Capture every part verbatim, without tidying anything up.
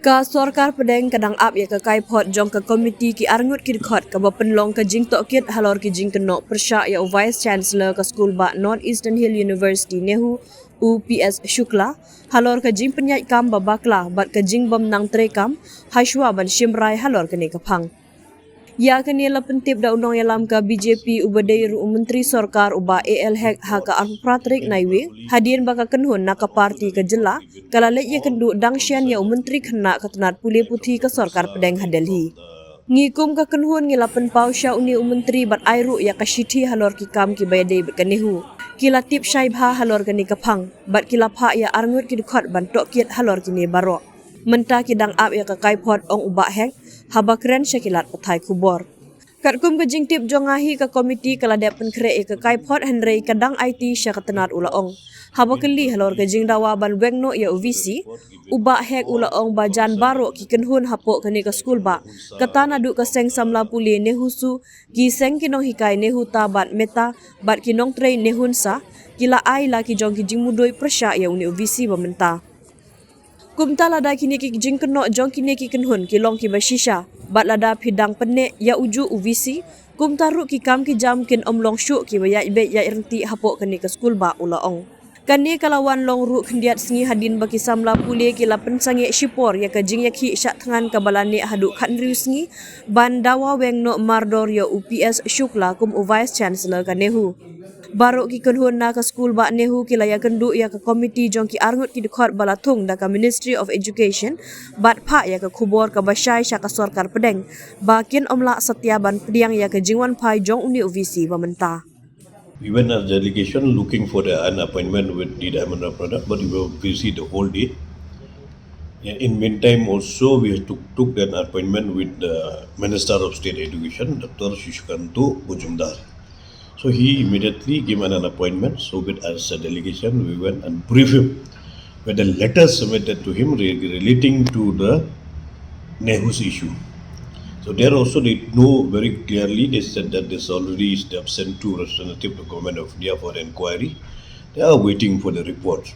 Ka sorkar pdeng ka dang ap ïa ka kaiphod jong ka komiti ki arngut ki dkhot kaba pynlong ka jingtohkit halor ki jingkynnoh pyrshah ïa u Vice Chancellor ka skul ba North Eastern Hill University NEHU, u P S Shukla, halor ka jingpynïaid kam ba bakla bad ka jingbym nang treikam hashwa ban shim rai halor kane ka phang. Ïa kane la pyntip da u nongïalam ka B J P uba dei ruh u Myntri Sorkar u Bah A L Hek ha ka arphew phra tarik Naiwieng, hadien ba ka kynhun na ka parti ka jylla ka la leit ïakynduh dang shen ïa u Myntri Khynnah ka tnat pule puthi ka sorkar pdeng ha Delhi. Ngi kum ka kynhun ngi la pynpaw sha une u Myntri bad ai ruh ïa ka shithi halor ki kam kiba ïadei bad ka NEHU. Ki la tip shai bha halor kane ka phang bad ki la phah ïa arngut ki dkhot ban tohkit halor kine baroh. Mynta ki dang ap ïa ka kaiphod, ong u Bah Hek haba kren sha ki lad pathai khubor. Katkum ka jingtip jong nga hi, ka komiti ka la dep pynkhreh ïa ka kaiphod hynrei ka dang aiti sha ka tnat, u la ong. Haba kylli halor ka jingdawa ban weng noh ïa u V C, u Bah Hek u la ong ba jan baroh ki kynhun hapoh kane ka skul ba, kata naduh ka seng samla pule NEHUSU, ki seng ki nonghikai NEHUTA bad META bad ki nongtrei NEHUNSA, ki la ai la ki jong ki jingmudui pyrshah ïa une u V C ba mynta. Kumta lada kine ki jingkynnoh jong kine ki kynhun ki long kiba shisha bad lada phi dang pynneh ïa ujuh u V C, kumta ruh ki kam ki jam kin ym long shuh kiba ïaid beit ïaid ryntih hapoh kane ka skul ba, u la ong. Kane ka la wan long ruh khyndiat sngi hadien ba ki samla pule ki la pynsangeh shipor ïa ka jingïakhih shah thngan kaba la neh haduh khathynriew sngi ban dawa weng noh mardor ïa u P S Shukla kum u Vice Chancellor ka NEHU. Baroh ki kynhun na ka skul ba NEHU ki la ïakynduh ïa ka komiti jong ki arngut ki dkhot ba la thung da ka Ministry of Education bad phah ïa ka khubor kaba shai sha ka sorkar pdeng ba kin ym lah satia ban pdiang ïa ka jingwanphai jong une u V C ba mynta. We went as delegation looking for the, an appointment with the Dharmendra Pradhan, but we were busy the whole day. Yeah, in meantime, also we took, took an appointment with the Minister of State Education, Doctor Srikant Majumdar. So he immediately gave an, an appointment. So with us as a delegation, we went and briefed him with a letter submitted to him re-, relating to the NEHU's issue. So there also they know very clearly, they said that this already is, they have sent two representatives to Government of India for inquiry. They are waiting for the report.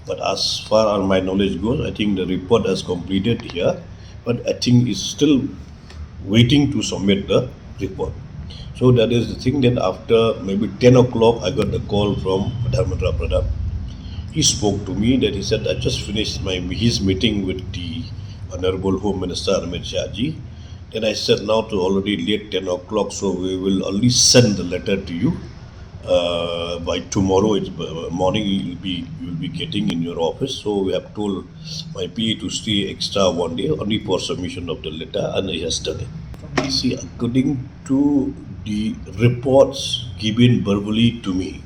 But as far as my knowledge goes, I think the report is completed here, but I think it's still waiting to submit the report. So that is the thing. Then after maybe ten o'clock, I got the call from Dharmendra Pradhan. He spoke to me that he said, "I just finished my, his meeting with the Honorable Home Minister Amit Shah ji." Then I said, "Now to already late ten o'clock, so we will only send the letter to you. Uh, by tomorrow, it's, uh, morning, you'll be, you'll be getting in your office." So we have told my P A to stay extra one day only for submission of the letter, and he has done it. You see, according to the reports given verbally to me,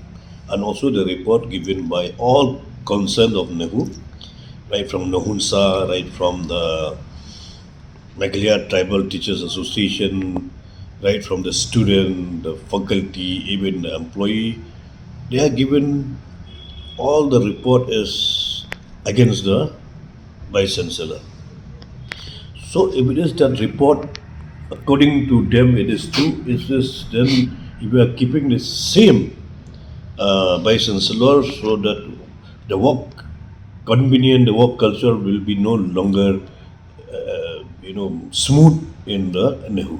and also the report given by all concerned of NEHU, right from NEHUNSA, right from the Meghalaya Tribal Teachers Association, right from the student, the faculty, even the employee, they are given, all the report is against the Vice Chancellor. So if it is that report, according to them, it is true, is this, then if we are keeping the same, uh, Vice Chancellor, so that the work convenient, the work culture will be no longer, uh, you know, smooth in the NEHU.